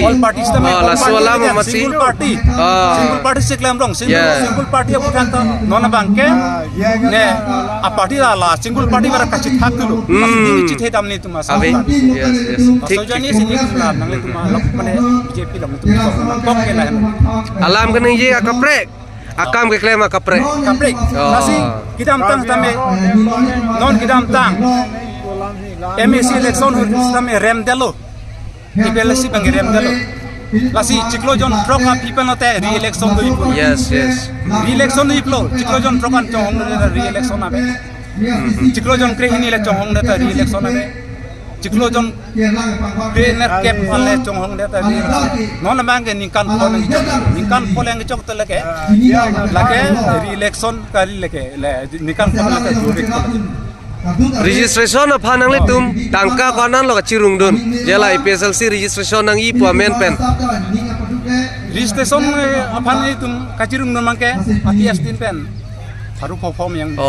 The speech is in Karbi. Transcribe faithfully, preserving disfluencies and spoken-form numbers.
All parties tame, oh, all laso party alam tame, mati. Single party. Ah. Single party si klemrong, single, yeah, single party aphuthak ta non abangke ne a party la la single party bara kachethak dulu. Hmm. Masi ding chithe dam netum asam. Ave. Party. Yes, yes. Thik, so thik, jani thik. Sini la nanglitum alok mane B J P along netum kok ke lahen. Alam kaningje akaprek. Akam keklem akaprek. Kaprek. Oh. Lasi kedamtang tame, non kedamtang M A C election ahut tame remdetlo. A P H L C abang remdetlo. Lasi chiklo jon throk aphi pen lote re-election do iplo. Yes, yes. Re-election do iplo. Chiklo jon throk an chonghong do re-election ave. Chiklo jon krehini le chonghong det ta re-election ave. Chiklo jon krenerkep an le chonghong det ta re-election. Non abangke ningkan pho nangchok. Ningkan pho nangchok te lake. Lake re-election kali lake. Le ningkan pho lake jurek. Registration aphan nanglitum tangka ko-an lo kachirungdun? Je la A P H L C registration nangji pu amen pen. Registration, eh, aphan nelitum kachirungdun abangke A P S tin pen. Haru pho form yang. Oh.